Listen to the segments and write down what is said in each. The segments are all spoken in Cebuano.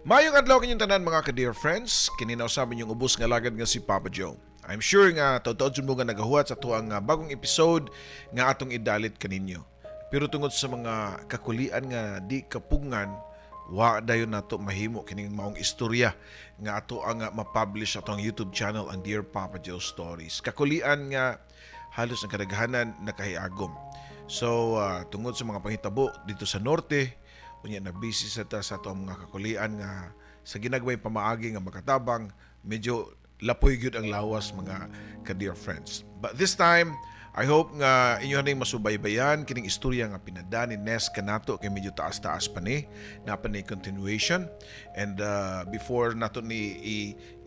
Maayong adlaw kaninyong tanan, mga ka-dear friends, kini na usab inyong ubos nga alagad nga si Papa Joe. I'm sure nga totoo jud mo nga nagahuwat sa atuang bagong episode nga atong idalit kaninyo. Pero tungod sa mga kakulian nga di kapugngan, wa dayon nato mahimo kining maong istorya nga ato ang ma-publish sa atong YouTube channel, ang Dear Papa Joe Stories. Kakulian nga halos ang kadaghanan nakahiagom. So tungod sa mga panghitabo dito sa norte, unya na busy sa ta sa atong mga kakulian nga sa ginagmay pamaagi nga makatabang, medyo lapoy gyud ang lawas, mga ka-dear friends. But this time, I hope nga inyo ning masubaybayan kining istorya nga pinada ni Ness kanato kay medyo taas-taas pa ni na pa ni continuation. And before nato ni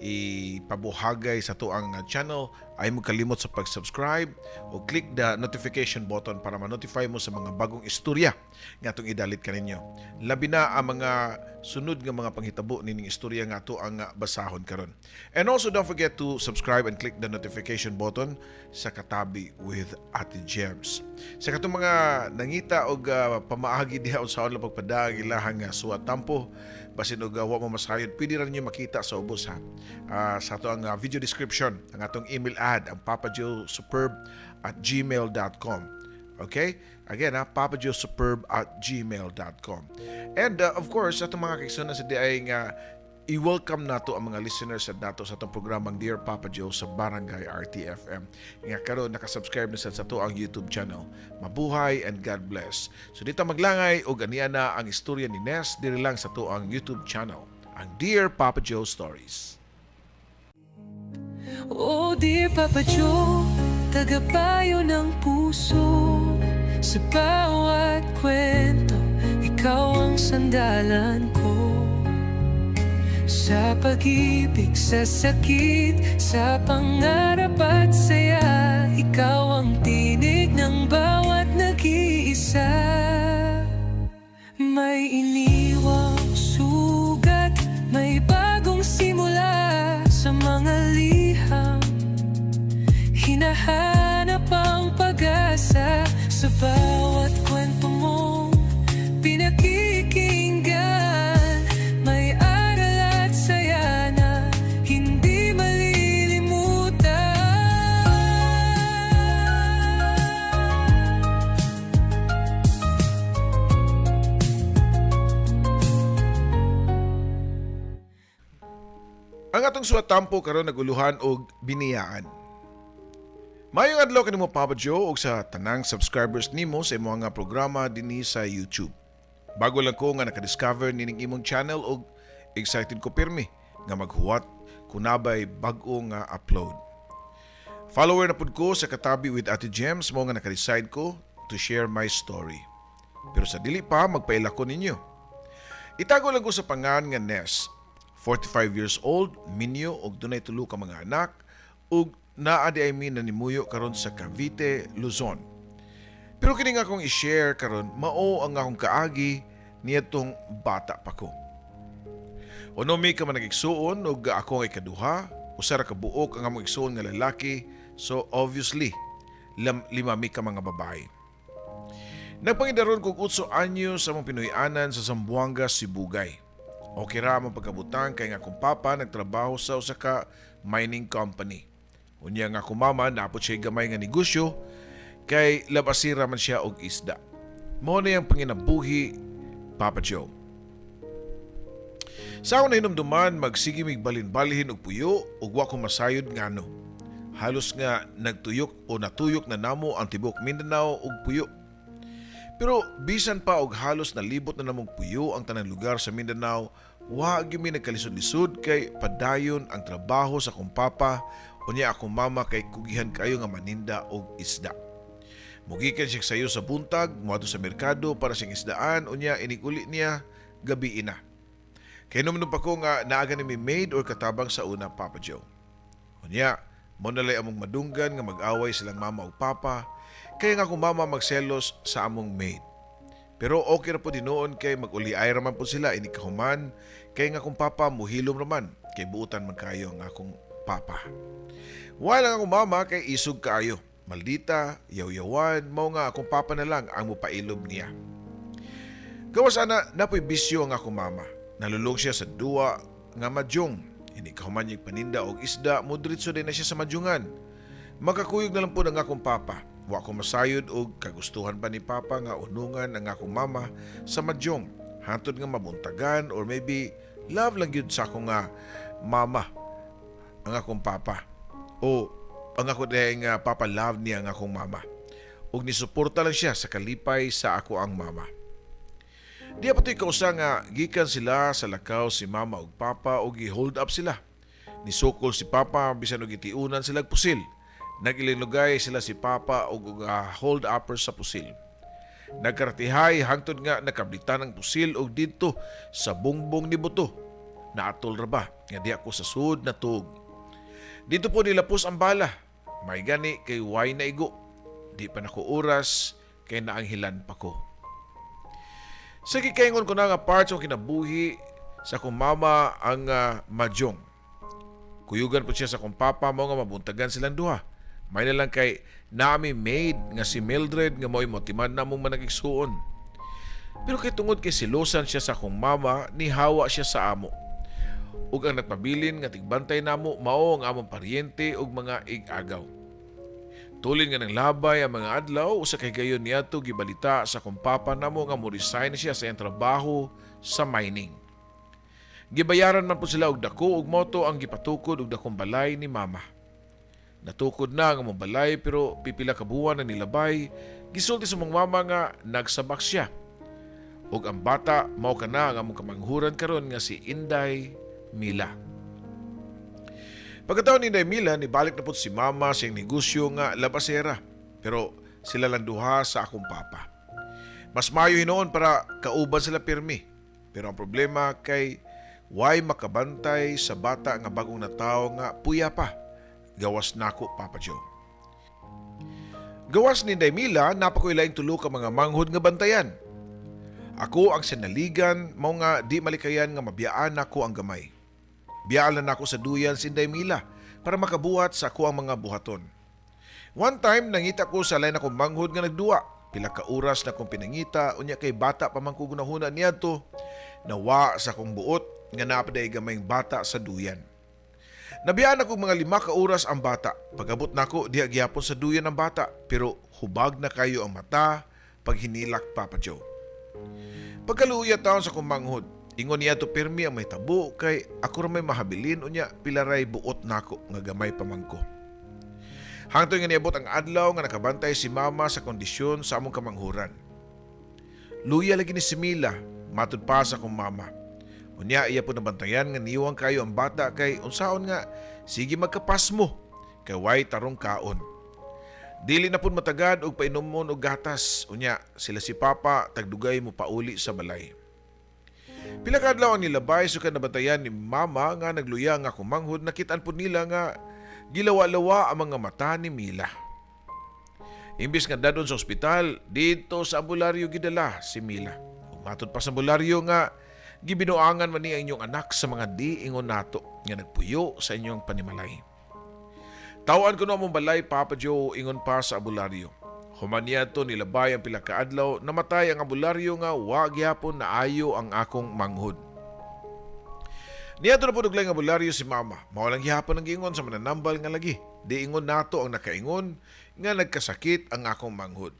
ipabuhagay sa atoang channel, ay mo kalimot sa pag-subscribe o click the notification button para ma-notify mo sa mga bagong istorya nga atong idalit kaninyo. Labi na ang mga sunod nga mga panghitabo nining istorya nga ato ang basahon karon. And also, don't forget to subscribe and click the notification button sa Katabi with Ate Gems. Sa katong mga nangita og pamaagi diha unsaon lang pagpada ang ilahang suwat tampo, basin og wa mo masayod, pwede ra ninyo makita sa ubos ha. Sa ato ang video description ang atong email ad, ang papajoesuperb@gmail.com. Okay? Again, ha, papajoesuperb@gmail.com. And of course, atong mga kaigsuonan sa diay nga i-welcome nato ang mga listeners at nato sa atong programang Dear Papa Joe sa Barangay RTFM nga karon nakasubscribe na sa ato ang YouTube channel. Mabuhay and God bless. So dito maglangay og ania na ang istorya ni Ness diri lang sa ato ang YouTube channel, ang Dear Papa Joe Stories. Oh dear Papa Joe, tagapayo ng puso. Sa bawat kwento, ikaw ang sandalan ko. Sa pag-ibig, sa sakit, sa pangarap at saya, ikaw ang tinig ng bawat nag-iisa. May iniwang sugat, may bagong simula. Sa mga liham, hinahanap ang pag-asa. Sa bawat kwento mong pinakikinggan, may aral at saya na hindi malilimutan. Ang atong suwat tampo karon naguluhan og biniyaan. Maayong adlaw kanimo, Papa Joe, ug sa tanang subscribers nimo sa imong nga programa dinhi sa YouTube. Bago lang ko nga nakadiscover nining imong channel ug excited ko pirmi nga maghuwat kunabay bag-o nga upload. Follower na pud ko sa Katabi with Ate Gems, mao nga nakadecide ko to share my story. Pero sa dili pa magpaila ko ninyo. Itago lang ko sa pangan nga Ness. 45 years old, minyo og dunay tulo ka mga anak ug naa di ay mi nanimuyo karon sa Cavite, Luzon. Pero kini nga akong i-share karon mao ang akong kaagi niadtong bata pa ko. Uno mi ka mga igsuon ug ako ang ikaduha, usa ra ka buok ang among igsuon nga lalaki, so obviously lima mi ka mga babae. Nagpangidaron kog 8 anyo sa among Pinoy-anan sa Zamboanga, Sibugay. Okay ra among pagkabutang kay nga akong papa nagtrabaho sa usa ka mining company. Unya nga akong mama naa pod siya gamay nga negosyo kay labasira man siya og isda. Mao na ang panginabuhi, Papa Joe. Sa akong nahinumduman, magsige mig balin-balhin og puyo ug wa ko masayod ngano. Halos nga nagtuyok o natuyok na namo ang tibok Mindanao og puyo. Pero bisan pa og halos nalibot na namong puyo ang tanang lugar sa Mindanao, wa gyud mi nagkalisod-lisod kay padayon ang trabaho sa akong papa, unya akong mama kay kugihan kayo nga maninda og isda. Mugikan siya sayo sa buntag, moadto sa merkado para siyang isdaan, unya inig-uli niya gabi ina. Kay numnum pa ko nga naa gani mi maid or katabang sa una, Papa Joe. Unya, mao nalay among madunggan nga mag-away silang mama ug papa, kaya nga akong mama magselos sa among maid. Pero okay ra po dinuon kay mag-uliay raman po sila inig kahuman, kay nga akong papa muhilom raman kay buutan man kayo ang akong papa. While ang akong mama kay isog kaayo, maldita, yaw-yawan, mao nga akong papa na lang ang mupailob niya. Gawas ana, napoy bisyo ang akong mama. Nalulong siya sa duwa nga madyong. Inig kahuman niyang paninda og isda, mudritso din na siya sa madyungan. Makakuyog na lang po ng akong papa. Wa ko masayod og kagustuhan pa ni papa nga unungan ang akong mama sa madyong. Hantod nga mabuntagan or maybe love lang yun sa akong nga mama ang akong papa. O ang ako dahil nga papa love niya ang akong mama. Ug nisuporta lang siya sa kalipay sa ako ang mama. Di pa to'y kausa nga gikan sila sa lakaw si mama ug papa ug gi-hold up sila. Nisukol si papa bisan og gitiunan sila og pusil. Nagililugay sila si papa ug hold upper sa pusil. Nagkaratihay hangtod nga nakablitan ang pusil og didto sa bungbong ni buto. Naatol ra ba nga di ako sa sud na tuog. Dito po nilapos ang bala. May gani kay way na igo. Di pa nako oras kay naanghilan pa ko. Sa gikaingon ko na nga part sa kinabuhi sa akong mama ang madyong. Kuyugan po siya sa akong papa mo nga mabuntagan silang duha. May na lang kay nami maid nga si Mildred nga mo'y motiman na mong managigsuon. Pero kay tungod kay silosan siya sa akong mama, nihawa siya sa amo. Ug ang nagpabilin nga tigbantay namo mao ang among paryente ug mga ig-agaw. Tulin nga ng labay ang mga adlaw, usa kay gayon niadto gibalita sa akong papa namo nga mo-resign siya sa iyang trabaho sa mining. Gibayaran man po sila og dako ug moto ang gipatukod og dakong balay ni mama. Natukod na ang among balay pero pipila ka buwan na nilabay, gisulti sa mong mama nga nagsabak siya. Ug ang bata mao kana ang among kamanghuran karon nga si Inday Mila. Pagkataon ni Inday Mila, nibalik na po si mama sa iyang negosyo nga labasera. Pero sila lang duha sa akong papa. Mas mayo hinoon para kauban sila pirmi. Pero ang problema kay way makabantay sa bata nga bagong natawo nga puya pa. Gawas nako, Papa Joe. Gawas ni Inday Mila, napakoy laing tulo ka mga manghod nga bantayan. Ako ang sinaligan, mao nga di malikayan nga mabiyaan nako ang gamay. Biyaan lang nako sa duyan si Inday Mila para makabuhat sa ako ang mga buhaton. One time, nangita ko sa lain akong manghod nga nagduwa. Pila ka oras na kong pinangita, unya kay bata pa man ko gunahuna niadto. Nawa sa akong buot nga napaday gamayng bata sa duyan. Nabiyaan ako mga 5 ka oras ang bata. Pagabot nako, diha gihapon sa duyan ang bata. Pero hubag na kayo ang mata pag hinilak, Papa Joe. Pagkaluya taon sa akong manghod, ingon niya to pirmi ang may tabo kay ako ra may mahabilin unya pilaray buot nako nga gamay pa man ko. Hangtod nga niabot ang adlaw nga nakabantay si mama sa kondisyon sa among kamanghuran. Luya lagi ni si Mila, matud pa sa akong mama. Unya iya po nabantayan nga niwang kayo ang bata kay unsaon nga sige magkapasmo kay way tarong kaon. Dili na pud matagad og painomon og gatas. Unya sila si papa tagdugay mo pauli sa balay. Pila ka adlaw ang nilabay sukad nabantayan ni mama nga nagluya nga kumanghod, nakitaan pud nila nga gilawa-lawa ang mga mata ni Mila. Imbis nga dadon sa ospital, dito sa ambularyo gidala si Mila. Ug matud pa sa ambularyo nga gibinuangan man niya inyong anak sa mga di ingon nato nga nagpuyo sa inyong panimalay. Tawaan ko no among balay, Papa Joe, ingon pa sa abularyo. Human niya to nilabay ang pila ka adlaw, namatay ang abularyo nga wa gihapon naayo ang akong manghod. Niadto na po og abularyo si mama. Mao lang gihapon ang giingon sa mananambal nga lagi. Di ingon nato ang nakaingon nga nagkasakit ang akong manghod.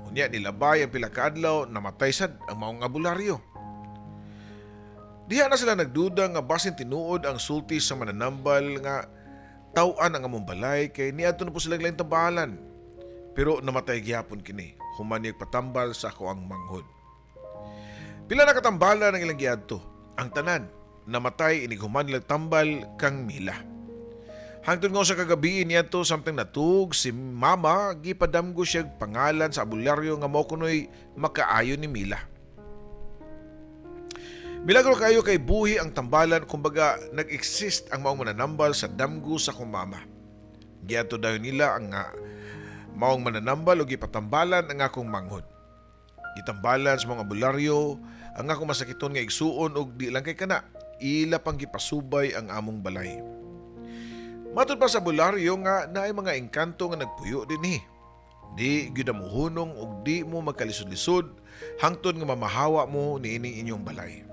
Unya nilabay ang pila ka adlaw, namatay sad ang maong abularyo. Diha na sila nagduda nga basin tinuod ang sulti sa mananambal nga taw-an ang among balay kay niadto na po sila laing tambalan. Pero namatay gihapon kini, human niyag patambal sa ako ang manghod. Pila na katambalan ang ilang giadto. Ang tanan namatay inig human nilang tambal kang Mila. Hangtod nga sa kagabi niadto samtang natug si mama, gipadamgo siya pangalan sa abularyo nga mao kunoy makaayo ni Mila. Milagro kayo kay buhi ang tambalan, kumbaga nag-exist ang maong mananambal sa damgo sa akong mama. Giadto dayon nila ang nga maong mananambal o gipatambalan ang akong manghod. Gitambalan sa mga bularyo ang akong masakiton nga igsuon og di lang kay kana, ila pang gipasubay ang among balay. Matud pa sa bularyo nga naay mga engkanto nga nagpuyo dinhi. Di gyud mo hunong og di mo magkalisod-lisod hangtod nga mamahawa mo niining inyong balay.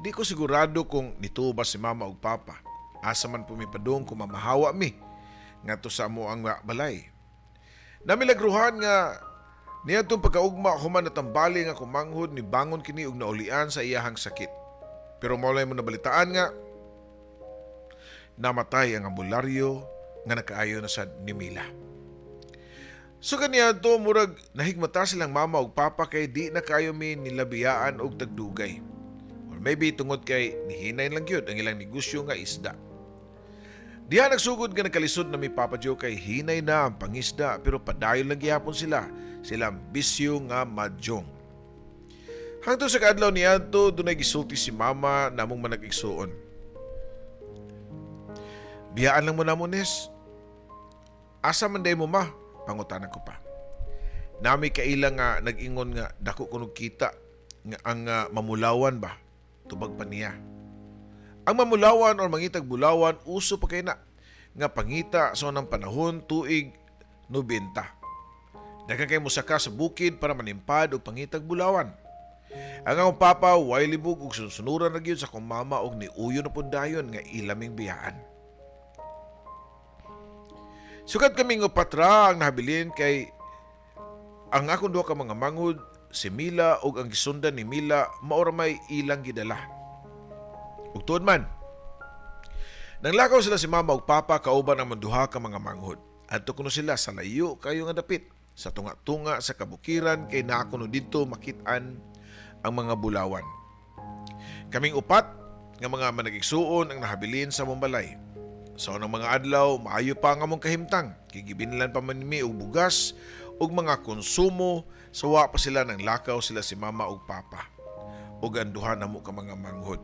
Di ko sigurado kung nituo ba si mama ug papa. Asa man po mi padung kung mamahawa mi ngadto sa among balay. Namilagruhan nga niadtong pagkaugma human natambali nga kumanghod ni bangon kini og naulian sa iyahang sakit. Pero mao mo nabalitaan nga namatay ang ambularyo nga nakaayo na sad ni Mila. So kaniadto murag nahigmata silang mama ug papa kay di na kayo mi nilabiyaan og tagdugay. Or maybe tungod kay nihinay lang gyud ang ilang negosyo nga isda. Diha nagsugod nga nagkalisod na mi, Papa Joe, kay hinay na ang pangisda pero padayon lang gihapon sila silang bisyo nga mahjong. Hangtod sa kaadlaw niadto, dunay gisulti si mama namong manag-igsuon. "Biyaan lang mo namo, Nes." "Asa man diay mo, Ma?" pangutana ko pa. "Naa mi kaila nga nag-ingon nga dako kunog kita nga ang mamulawan ba?" tubag pa niya. Ang mamulawan or mangitag bulawan, uso pa kay na nga pangita sa unang panahon, tuig 90. Daghan kay mosaka sa bukid para manimpad og pangitag bulawan. Ang akong papa way libog og sunsunuran na gyud sa akong mama og niuyo na pud dayon nga ilaming biyaan. Sukad kami nga patra ang nahabilin kay ang akong duha ka mga manghod, si Mila ug ang gisundan ni Mila, mao ra may ilang gidala. Ug tuod man, nanglakaw sila si mama ug papa kauban ang duha ka mga manghod. Adto kuno sila sa layo kayo nga dapit sa tunga-tunga sa kabukiran kay naa kuno didto makit-an ang mga bulawan. Kaming upat nga mga managigsuon ang nahabilin sa among balay. Sa unang mga adlaw, maayo pa ang among kahimtang. Kay gibinlan pa man mi og bugas ug mga konsumo sa wa pa sila nang lakaw sila si mama ug papa ug ang duha namo ka mga manghod.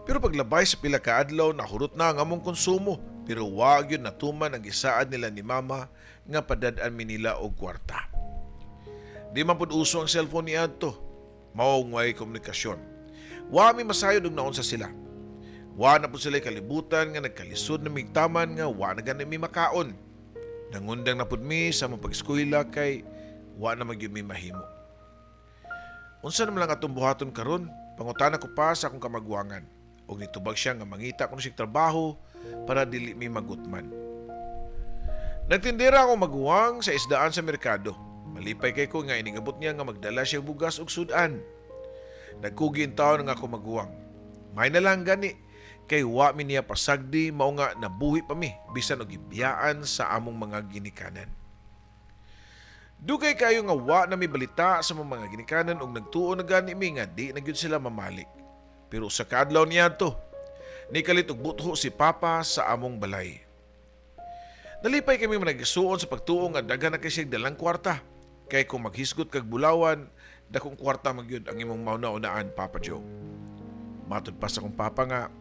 Pero paglabay sa pila ka adlaw, nahurot na ang among konsumo pero wa gyud natuman ang gisaad nila ni mama nga padad-an mi nila og kwarta. Di man pud uso ang cellphone niadto. Mao way komunikasyon. Wa mi masayod og naunsa sila. Wa na pud sila kalibutan nga nagkalisod na migtaman nga wa na gani mi makaon. Nangundang na pud mi sa among pag-eskwela kay wa na magyud mi mahimo. "Unsa naman lang atong buhaton karon?" pangutana ko pa sa akong kamagwangan. Ug nitubag siya nga mangita kuno siya trabaho para dili mi magutman. Nagtindera ako maguwang sa isdaan sa merkado. Malipay kay ko nga inigabot niya nga magdala siya bugas ug sudan. Nagkugi taon nga ako maguwang. May na lang gani kay wa mi niya pasagdi, mao nga nabuhi pa mi bisan og gibiyaan sa among mga ginikanan. Dugay kayo nga wa na mi balita sa among mga ginikanan ug nagtuo na gani mi nga di na gyud sila mamalik. Pero sa kaadlaw niadto, nikalit og butho si Papa sa among balay. Nalipay kami managsuon sa pagtuo nga daghan na kay siya dalang kwarta. Kay kung maghisgot kag bulawan, dakong kwarta man gyud ang imong mauna-unaan, Papa Joe. Matod pa sa akong papa nga,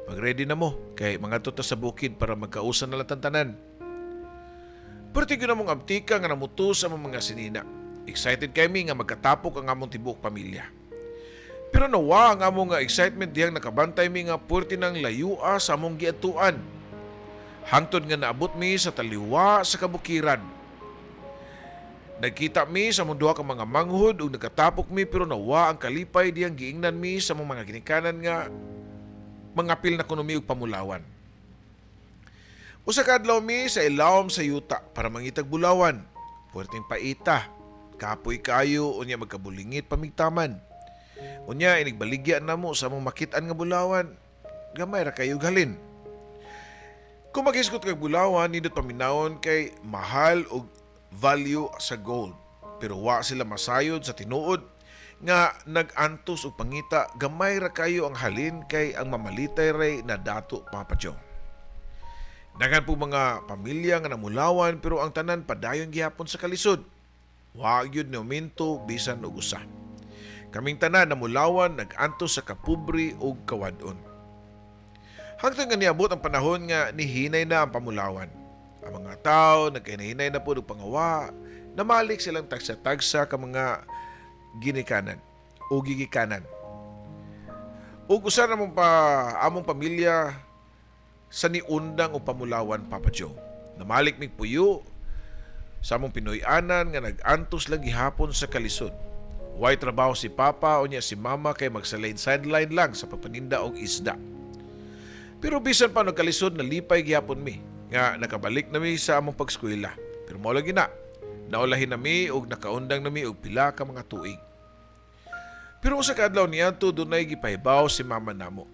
"Mag-ready na mo, kay mangadto ta sa bukid para magkausa na lang tanan." Perti gyud among abtika nga namuto sa among mga sinina. Excited kami nga magkatapok ang among tibuok pamilya. Pero nawa ang among nga excitement dihang nakabantay mi nga puwerte ng layua sa among giadtuan. Hangtod nga naabot mi sa taliwa sa kabukiran. Nagkita mi sa among duha ka mga manghod ug nagkatapok mi pero nawa ang kalipay dihang giingnan mi sa among mga ginikanan nga mangapil na kuno mi og pamulawan. Usa ka adlaw mi sa ilawom sa yuta para mangitag bulawan. Puwerteng paita. Kapoy kayo, unya magkabulingit pamigtaman. Unya inigbaligya namo sa among makit-an nga bulawan. Gamay ra kayo halin. Kung maghisgot kag bulawan, nindot paminawon kay mahal og value sa gold. Pero wa sila masayod sa tinuod nga nag-antos og pangita, gamay ra kayo ang halin kay ang mamalitay ray na dato, Papa Joe. Daghan po mga pamilya nga namulawan pero ang tanan padayon gihapon sa kalisod. Wa gyud ni uminto bisan og usa. Kaming tanan namulawan, nag-antos sa kapobre ug kawad-on. Hangtod nga niabot ang panahon nga nihinay na ang pamulawan. Ang mga tao nagkahinay na pud og pangawa, namalik silang tagsa-tagsa ka mga ginikanan o gigikanan. Ug usa namong pa among pamilya sa niundang og pamulawan, Papa Joe. Namalik mig puyo sa among Pinoy-anan nga nag-antos lang gihapon sa kalisod. Way trabaho si Papa, unya si Mama kay magsideline sideline lang sa pagpaninda og isda. Pero bisan pa nagkalisod, nalipay gihapon mi nga nakabalik na mi sa among pagskwela. Pero mao lagi na, naulahin na mi og nakaundang na mi og pila ka mga tuig. Pero usa ka adlaw niadto, dunay gipahibaw si Mama namo.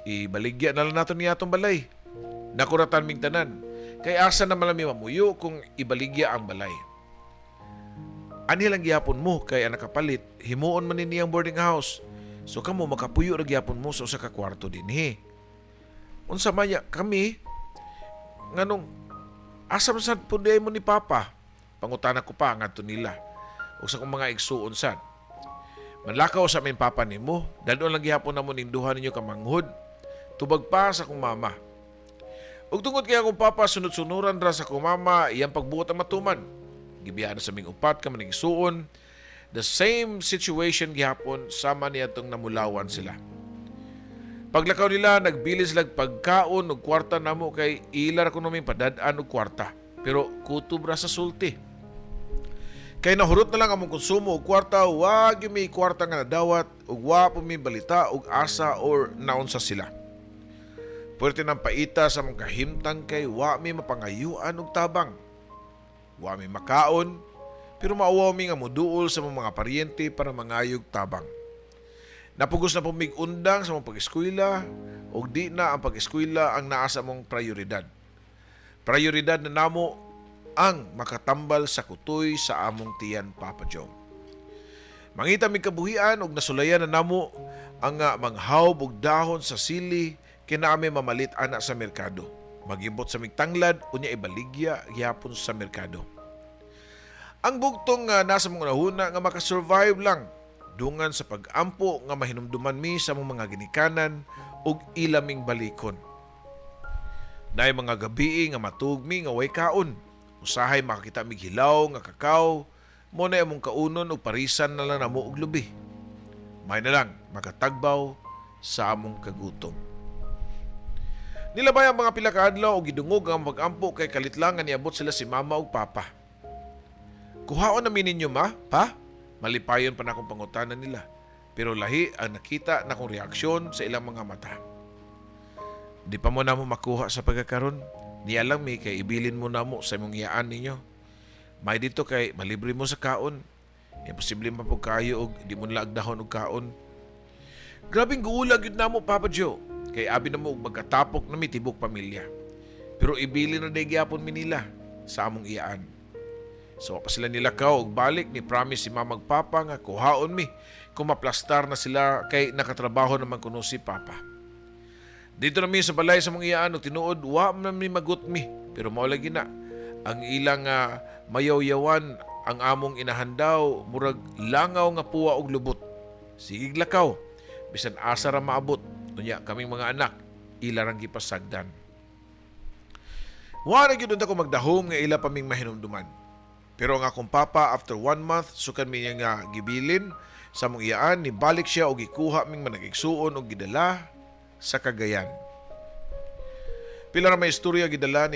Ibaligya na lang nato niya atong balay. Nakuratan ming tanan. Kay asa naman lang mi mamuyo kung ibaligya ang balay? Anhi lang gihapon mo kay ang nakapalit, himuon man ni niyang boarding house. So kamo makapuyo ra gihapon mo sa usa ka kwarto dinhi. Unsa man ya kami, nganong asa man sad pud mo ni Papa? Pangutana ko pa ngadto nila ug sa akong mga igsuon sad. Manlakaw sa min papa nimo, dadon lang gihapon namo ning duha ninyo ka manghod. Tubag pa sa akong mama. Ug tungod kay akong papa sunod-sunuran ra sa akong mama, iyang pagbuot ang matuman. Gibiyaan na sa ming upat ka manigsuon. The same situation gihapon sama niya tong namulawan sila. Paglakaw nila, nagbilis lag pagkaon og kwarta namo kay ila ra kuno ming padad-an og kwarta. Pero kutob ra sa sulti. Kay nahurot na lang among konsumo og kwarta, wa gyud mi kwarta nga nadawat ug wa po mi balita og asa or naunsa sila. Puwerte ng paita sa among kahimtang kay wa mi mapangayuan og tabang. Wa mi makaon, pero mauwaw mi nga muduol sa mga paryente para mangayog tabang. Napugos na po mig undang sa among pag-eskwela ug di na ang pag-eskwela ang naa sa among prioridad. Prioridad na namo ang makatambal sa kutoy sa among tiyan, Papa Joe. Mangita mig kabuhian ug nasulayan na namo ang manghawb og dahon sa sili kinami mamalit ana sa merkado. Magimbot sa mig tanglad, unya ibaligya gihapon sa merkado. Ang bugtong nga nasa mga hunahuna nga makasurvive lang dungan sa pag-ampo nga mahinumduman mi sa among mga ginikanan ug ilaming balikon. Naay mga gabi nga matug mi nga way kaon. Usahay makakita mig hilaw nga kakao, mo na among kaunon ug parisan na lang namo og lubi. May na lang makatagbaw sa among kagutom. Nilabay ang mga pila ka adlaw ug gidungog ang pag-ampo kay kalit lang nga niabot sila si Mama ug Papa. "Kuhaon na mi ninyo, Ma, Pa?" Malipayon pa na akong pangutana nila. Pero lahi ang nakita na akong reaksyon sa ilang mga mata. "Di pa mo namo makuha sa pagkakaron. Niya lang mi kay ibilin mo namo sa imong iyaan ninyo. May dito kay malibre mo sa kaon. Imposible man pud kayo og di mo nila agdahon og kaon." Grabing guulag yun namo, Papa Joe. Kay abi na mo og magkatapok na mi tibok pamilya. Pero ibilin na day gyapon mi nila sa among iyaan. So wa pa sila nilakaw og balik, ni promise si Mama ug Papa nga kuhaon mi kung maplastar na sila kay nakatrabaho naman kuno si Papa. Dito na mi sa balay sa among iyaan og tinuod wa man mi magut mi, pero mao lagi na ang ilang mayawyawan ang among inahandaw, murag langaw nga puwa og lubot. Sigig lakaw bisan asa ra maabot, unya kaming mga anak ila rang gipasagdan. Wa na gyud unta ko magdahom nga ila pa ming mahinumduman. Pero ang akong papa, after one month sukan mi niya nga gibilin sa among iyaan, nibalik siya og gikuha ming managigsuon og gidala sa Cagayan. Pila ra may istorya gidala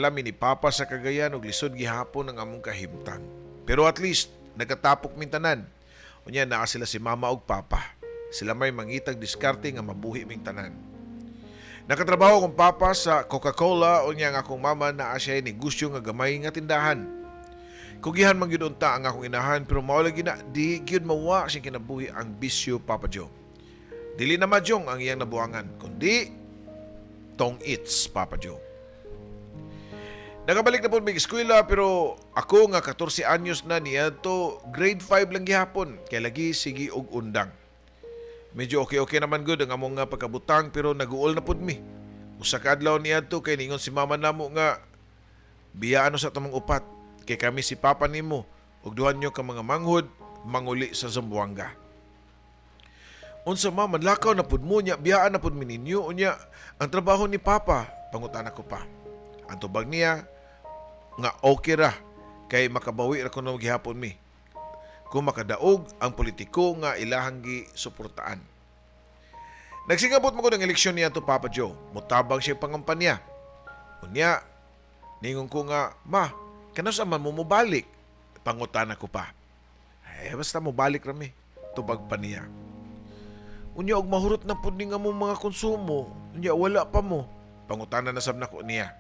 mi ni Papa sa Cagayan og lisod gihapon ang among kahimtang. Pero at least nagkatapok min tanan. Unya naa sila si Mama ug Papa. Sila may mangitag diskarte nga mabuhi ming tanan. Nakatrabaho akong papa sa Coca-Cola, unya ang akong mama naa siya negosyo nga gamay nga tindahan. Kugihan man gyud unta ang akong inahan, pero mao lagi na di gyud mawa siyang kinabuhi ang bisyo, Papa Joe. Dili na mahjong ang iyang nabuangan kundi tong its, Papa Joe. Nakabalik na po mig eskwela, pero ako nga 14 anyos na niadto, grade 5 lang gihapon kay lagi sige og undang. Medyo okay-okay naman gud ang among nga pagkabutang, pero naguol na pud mi. Usa ka adlaw niadto kay ningon si Mama namo nga biyaan sa tamong upat kay kami si Papa nimo ug duha nyo ka mga manghod manguli sa Zamboanga. "Unsa, Ma, manlakaw na pud mo nya biyaan na pud mi ninyo, unya ang trabaho ni Papa?" pangutana ko pa. Ang tubag niya nga okay ra kay makabawi ra kuno gihapon mi kung makadaog ang politiko nga ilahang gi suportaan. Nagsingabot mo ko ng eleksyon niya to, Papa Joe. Mutabang siya pangampanya. Unya, ningon ko nga, "Ma, kanus man mo mobalik?" Pangutana ko pa. Eh, basta mo balik rami. Tubag pa niya. Unya og mahurot na pud ni nga mo mga konsumo. Unya wala pa mo. Pangutana na sab nako niya.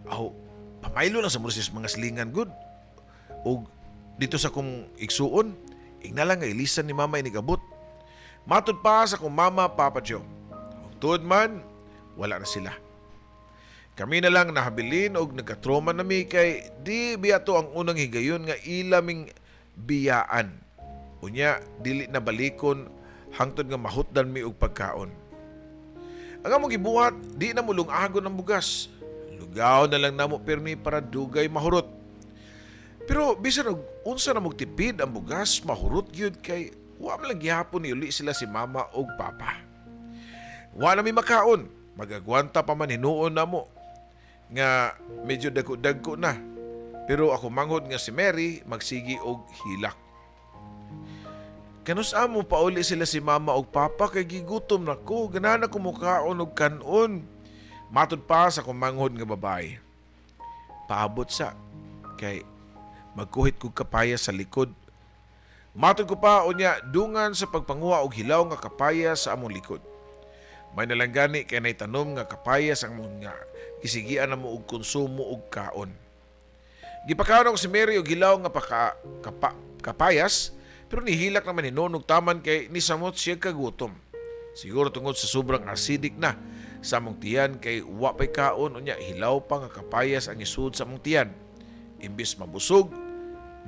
Aw, pamaylo lang sa mursis mga silingan gud. Og dito sa kong igsuon, ingna lang nga ilisan ni mama inigabot. Matud pa sa kong mama, Papa Joe. Og tuod man, wala na sila. Kami na lang nahabilin og nagkatroma nami kay di biya to ang unang higayon nga ilaming biyaan. Unya, dili na balikon hangtod nga mahutdan mi og pagkaon. Ang among gibuhat, di na mulungagon ang bugas. Lugaw na lang namo pirmi para dugay mahurot. Pero bisan og unsa na magtipid ang bugas, mahurot gyud kay wa man lang gihapon niuli sila si mama og papa. Wa na mi makaon, magagwanta pa man hinuon namo nga medyo dagko-dagko na. Pero ako manghod nga si Mary magsigi og hilak. Kanus amo pauli sila si mama og papa kay gigutom na ko, ganahan ako mukaon og kanon. Matud pa sa akong manghod nga babae. Paabot sa kay magkuhit kog kapaya sa likod. Matud ko pa unya dungan sa pagpanguha og hilaw nga kapaya sa among likod. May nalanggani kay nay tanom nga kapaya sa among nga gisigian na mo og konsumo og kaon. Gipakaon ako si Mary og hilaw nga kapayas, pero nihilak naman hinuon og taman kay nisamot siya kagutom. Siguro tungod sa sobrang acidic na sa among tiyan kay wa pay kaon, unya hilaw pa nga kapayas ang isud sa among tiyan. Imbis mabusog,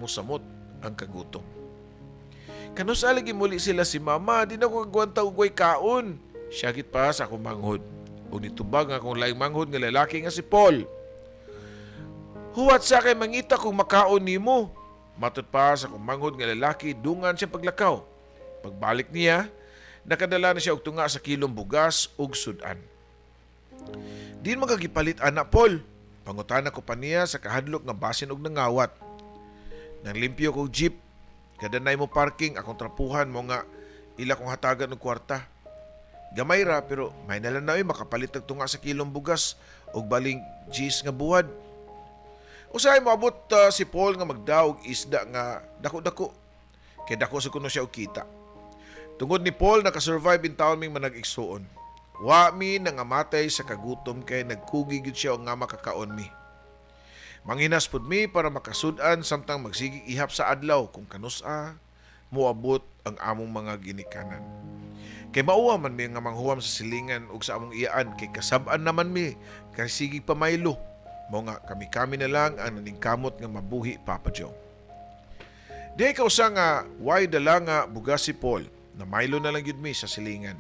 musamot ang kagutom. Kanus-a lagi muli sila si mama, di na ko kagwanta og way kaon. Siyagit pa sa akong manghod. Ug nitubag nga akong laing manghod nga lalaki nga si Paul. Huwat sa kay mangita kung makaon nimo. Matod pa sa akong manghod nga lalaki, dungan siya paglakaw. Pagbalik niya, nakadala na siya og tunga sa kilong bugas ug sudan. Di man kagipalit ana, Paul. Pangutana ko pa niya sa kahadlok nga basin og nangawat. Nang limpyo kog jeep, kadanay mo parking akong trapuhan mo nga ila kong hatagan og kwarta. Gamay ra pero may nalang na makapalit og tunga sa kilong bugas og baling G's nga buwad. Usahay moabot si Paul nga magdaog isda nga dako-dako. Kay dako sa kuno siya og kita. Tungod ni Paul, nakasurvive in taon ming manag-igsuon. Wa mi nangamatay sa kagutom kay nagkugi gyud siya og nga makakaon mi. Manginas pud mi para makasud-an samtang magsigi ihap sa adlaw kung kanus-a moabot ang among mga ginikanan. Kay mauwa man mi nga manghuwam sa silingan ug sa among iyaan kay kasab-an naman mi kay sige pamaylo. Mao nga kami-kami na lang ang naningkamot nga mabuhi, Papa Joe. Di ka usa nga way dala nga bugas si Paul. Namaylo na lang gyud mi sa silingan.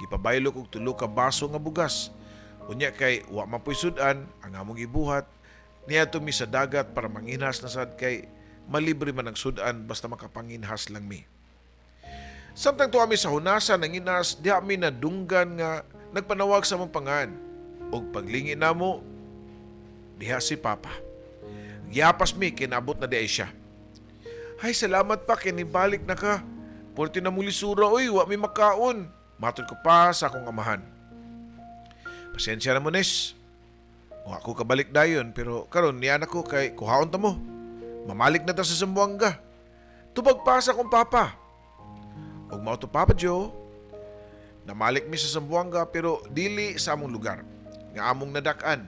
Gipabaylo kog tulo ka baso nga bugas. Unya kay wa man po'y sudan ang among gibuhat, niadto mi sa dagat para manginhas na sad kay malibre man ang sudan basta makapanginhas lang mi. Samtang tuwa mi sa hunasan nanginhas, diha mi nadunggan nga nagpanawag sa among pangan. Og paglingi namo, diha si Papa. Giapas mi kinabot na diay siya. Hay, salamat pa kay nibalik na ka. Porte na muli sura oy, wa mi makaon. Matod ko pa sa akong amahan. Pasensya na mo, Nes. Wa ako kabalik dayon pero karon niya ko kay kuhaon ta mo. Mamalik na ta sa Zamboanga. Tubag pa sa akong papa. Ug mao to, Papa Joe, namalik mi sa Zamboanga pero dili sa among lugar nga among nadak-an.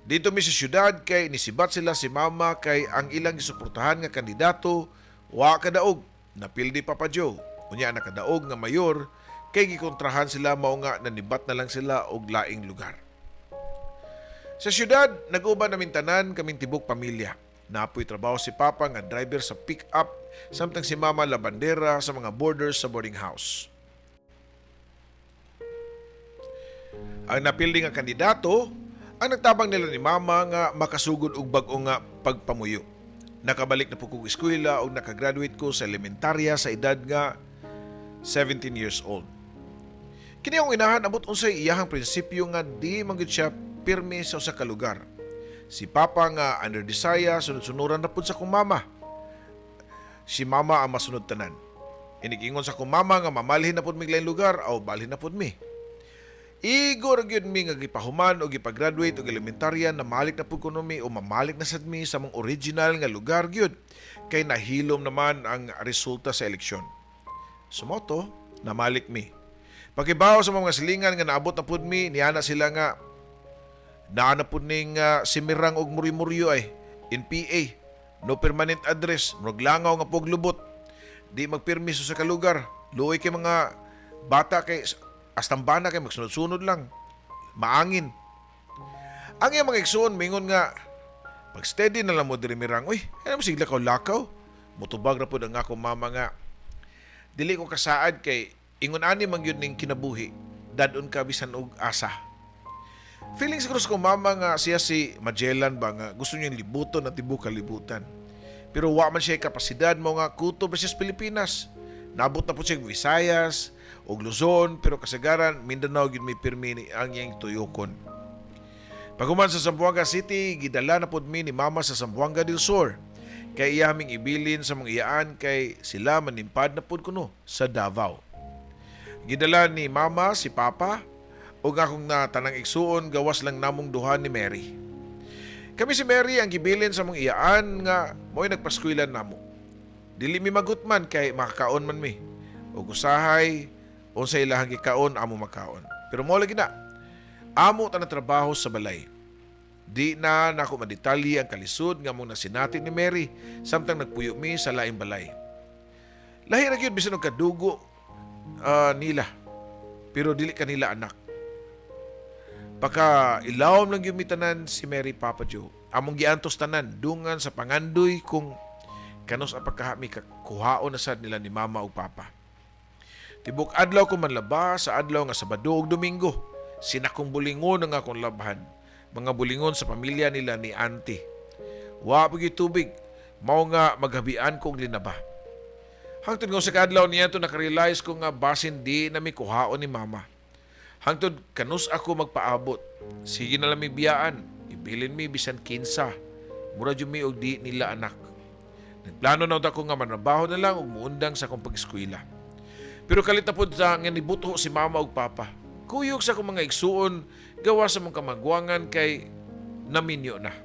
Dito mi sa syudad kay nisibat sila si mama kay ang ilang gisuportahan nga kandidato wa kadaog. Napildi, Papa Joe. Unya nakadaog nga mayor kay gikontrahan sila, mao nga nanibat na lang sila og laing lugar. Sa syudad, nag-uban namin tanan kaming tibok pamilya. Napoy trabaho si Papa nga driver sa pick-up samtang si Mama labandera sa mga boarders sa boarding house. Ang napildi nga kandidato ang nagtabang nila ni Mama nga makasugod og bag-o nga pagpamuyo. Nakabalik na po kog eskwela ug nakagraduate ko sa elementarya sa edad nga 17 years old. Kini akong inahan abot unsay iyahang prinsipyo nga di man gyud siya pirmi sa usa ka lugar. Si Papa nga under Disaya, sunod-sunuran na pud sa akong mama. Si mama ang masunod tanan. Inigingon sa akong mama nga mamalhin na pud mig laing lugar aw balhin na pud mi. Igo ra gyud mi nga gipahuman o gipagraduate og elementarya, namalik na pud kuno mi o mamalik na sad mi sa among original nga lugar gyud kay nahilom naman ang resulta sa eleksyon. So mao to, namalik mi. Pakibaw sa mga silingan nga naabot na pud mi, niana sila nga naa na pud ning simirang og muri-muryo ay NPA, no permanent address, murag langaw nga puglubot. Di magpirmiso sa kalugar. Luoy kay mga bata kay astambana kay magsunod-sunod lang. Maangin. Ang iyang mga igsoon mingon nga pag steady na lang mo diri, Mirang, uy, ano mo sige lakaw lakaw. Mutubag ra pud ang akong mama nga dili ko kasaad kay ingon ani man gyud ning kinabuhi. Dadon ka bisan og asa. Feeling siguro sa akong mama nga siya si Magellan ba nga gusto niya libuton at tibuok kalibutan. Pero wa man siya kapasidad mo nga kutob siya sa Pilipinas. Nabot na po siya og Visayas o Luzon, pero kasagaran Mindanao gyud may pirmi ni ang iyang tuyokon. Paghuman sa Zamboanga City, gidala na pod mi ni mama sa Zamboanga del Sur. Kay iya aming ibilin sa mga iyaan kay sila manimpad na pod kuno sa Davao. Gidala ni mama si papa ug akong natanang igsuon, gawas lang namong duha ni Mary. Kami si Mary ang gibilin sa mong iyaan nga mo'y nagpaskuylan namo. Dili mi magutman kay makakaon man mi. Ug usahay unsa ilahang gikaon amo makaon. Pero mo lagi na amo ta trabaho sa balay. Di na nako madetalye ang kalisod nga among nasinati ni Mary samtang nagpuyo mi sa laing balay. Lahi ra gyud bisan og kadugo nila. Pero dili kanila anak. Paka ilawom lang gyud mi tanan si Mary, Papa Joe. Among giantos tanan dungan sa pangandoy kung kanus-a pagkaha mi kakuhaon na sad nila ni mama ug papa. Tibok adlaw ko manlaba sa adlaw nga Sabado ug Domingo. Sinakong bulingon ang akong labhan. Mga bulingon sa pamilya nila ni auntie. Wa pa gyud tubig. Mao nga maghabian kong linaba. Hangtod nga sa kadlaw niya to nakarealize ko nga basin di na mi kuhaon ni mama. Hangtod kanus ako magpaabot. Sige na lang mi biyaan. Ibilin mi bisan 15. Mura jud mi og di nila anak. Nagplano na ako nga manrabaho na lang ug muundang sa akong pag-eskwela. Pero kalit na pod sa nga nibuto si mama ug papa. Kuyog sa akong mga igsuon gawa sa mong kamagwangan kay naminyo na.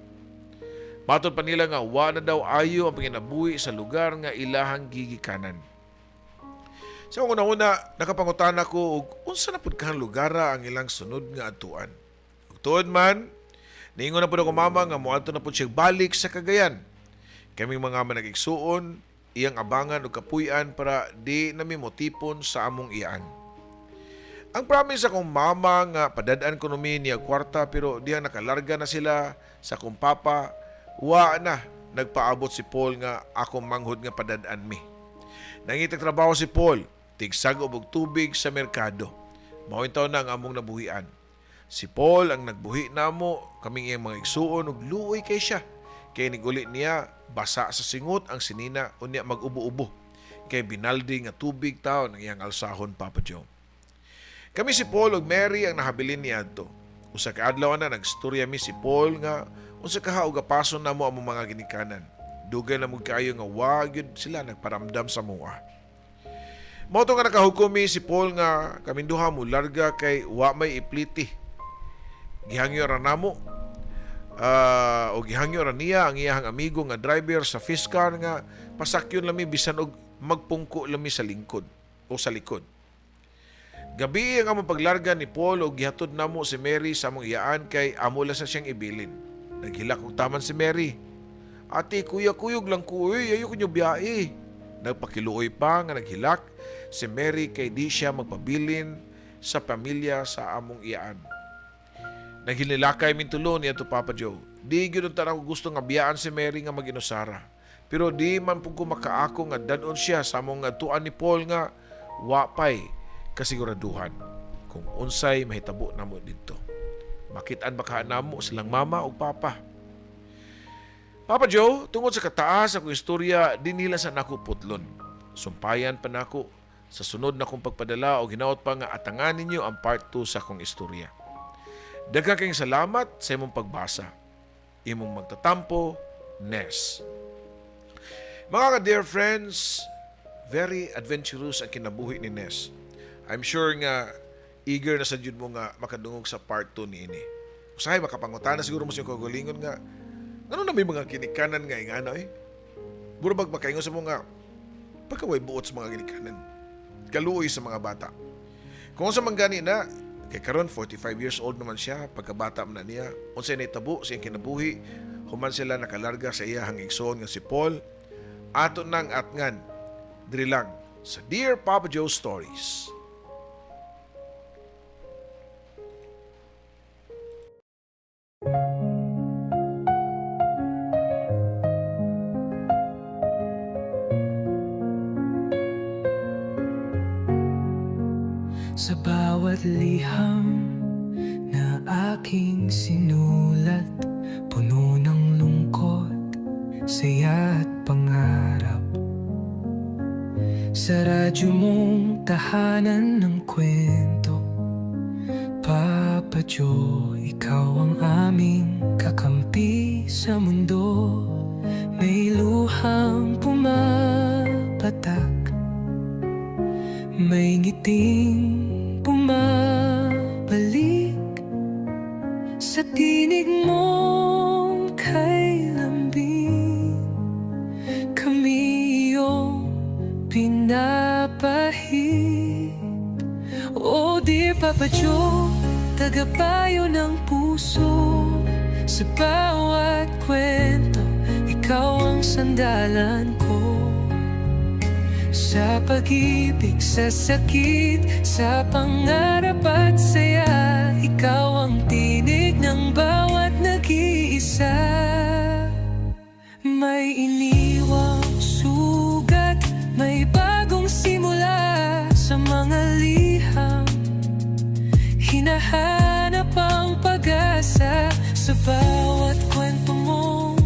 Matod pa nila nga wa na daw ayo ang panginabuhi sa lugar nga ilahang gigikanan. Sa una-una, nakapangutana ko og unsa na pud kahang lugara ang ilang sunod nga adtuan. Ug tuod man, niingon na pud ako mama nga moadto na pud siya balik sa Cagayan. Kaming mga manag-igsuon, iyang abangan og kapuy-an para di nami motipon sa among iyaan. Ang promise akong mama nga padad-an ko mi niya kwarta, pero diyang nakalarga na sila sa akong papa, wa na nagpaabot si Paul nga akong manghod nga padad-an mi. Nangitag trabaho si Paul, tigsag og tubig sa merkado. Mao taon na ang among nabuhian. Si Paul ang nagbuhi namo, kaming iyang mga igsuon, ug luoy kay siya. Kay niguli niya, basa sa singot ang sinina, unya mag-ubo-ubo. Kay binaldi nga tubig taon ang iyang alsahon, Papa Joe. Kami si Paul ug Mary ang nahabilin niadto. Usa ka adlaw na nagstorya mi si Paul nga unsa kaha og gapason namo among mga ginikanan. Dugay na mo kaayo nga wa gyud sila nagparamdam sa mua. Mao to nga nakahukom mi si Paul nga kaming duha mo larga kay wa may ipliti. Gihangyo ra namo o gihangyo ra niya ang iyahang amigo nga driver sa Fisker nga pasakyon lami bisan og magpungko lami sa lingkod o sa likod. Gabi ang among paglarga ni Paul og gihatod namo si Mary sa among iyaan kay amo lang sa siyang ibilin. Naghilak og taman si Mary. "Ate, kuya, kuyog lang ko, uy, ayaw ko niyo biyahe." Nagpakiluoy pa nga naghilak si Mary kay di siya magpabilin sa pamilya sa among iyaan. Naghinilakay min tulo niya to, Papa Joe. Di gyud unta ako gusto nga biyaan si Mary nga maginusara. Pero di man pud ko makaako nga dadon siya sa among adtuan ni Paul nga wa pay kasiguraduhan kung unsay mahitabo namo didto. Makit-an ba ka namo silang mama ug papa? Papa Joe, tungod sa kataas akong istorya, di nila sa nako putlon. Sumpayan pa nako sa sunod na kong pagpadala o hinaot pa nga atangan ninyo ang part 2 sa akong istorya. Daghan kayong salamat sa imong pagbasa. Imong magtatampo, Ness. Mga ka-dear friends, very adventurous ang kinabuhi ni Ness. I'm sure nga Eager na sa jud mo nga makadungog sa part 2 niini. Usahay makapangutana siguro mo sa inyong kaugalingon nga ngano na may mga ginikanan nga ingana eh. Mura bag makaingon sa mo nga pagkaway buot sa mga ginikanan. Kaluoy sa mga bata. Kung sa manggani na, kay karon 45 years old naman siya, pagkabata man na niya, unsay nahitabo sa iyang kinabuhi, human sila nakalarga sa iyahang igsoon nga si Paul, ato nang atngan, diri lang sa Dear Papa Joe Stories. Sa bawat liham na aking sinulat, puno ng lungkot, saya at pangarap. Sa radyo mong tahanan ng kwento, Papa Joe, ikaw ang aming kakampi sa mundo. May luhang pumapatak, may ngiting bumabalik. Sa tinig mong kay lambing, kami iyong pinapahid. Oh dear Papa Joe, tagapayo ng puso. Sa bawat kwento, ikaw ang sandalan ko. Sa pag-ibig, sa sakit, sa pangarap at saya, ikaw ang tinig ng bawat nag-iisa. May iniwang sugat, may bagong simula. Sa mga liham, hinahanap ang pag-asa. Sa bawat kwento mong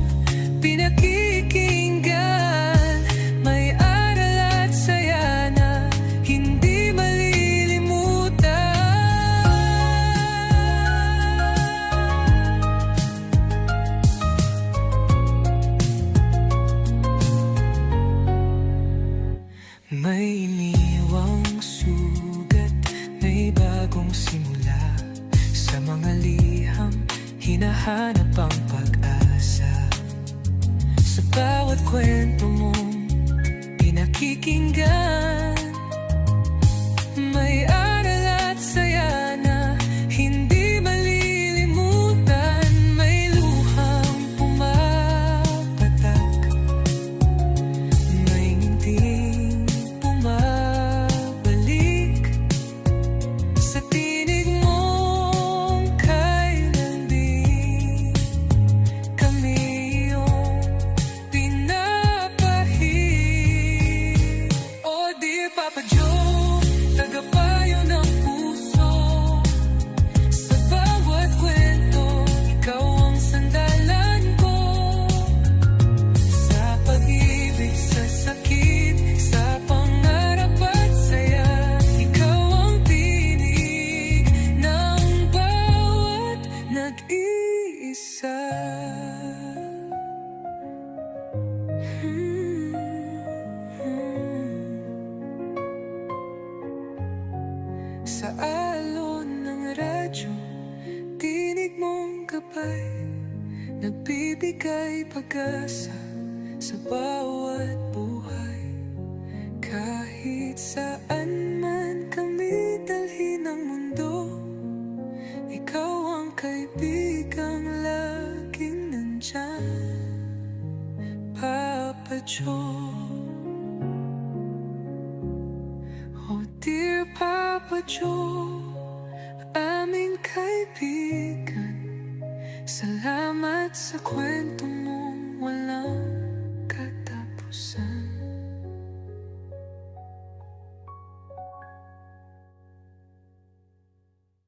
pinakikinggan, may aral at saya na hindi malilimutan. May iniwang sugat, may bagong simula. Sa mga liham, hinahanap ang pag-asa. Sa bawat kwento mong pinakikinggan, may aral at saya na hindi malilimutan. May luhang pumapatak, may ngiting bumabalik. Sa tinig mong kay lambing, kami iyong pinapahid. Oh dear Papa Joe, tagapayo ng puso. Sa bawat kwento, ikaw ang sandalan ko. Sa pag-ibig, sa sakit, sa pangarap at saya, ikaw ang tinig ng bawat nag-iisa. Sa alon ng radyo, tinig mong gabay, nagbibigay pag-asa sa bawat buhay. Kahit saan man kami dalhin ng mundo, ikaw ang kaibigang laging nandyan, Papa Joe. Oh dear Papa Joe, aming kaibigan, salamat sa kwento.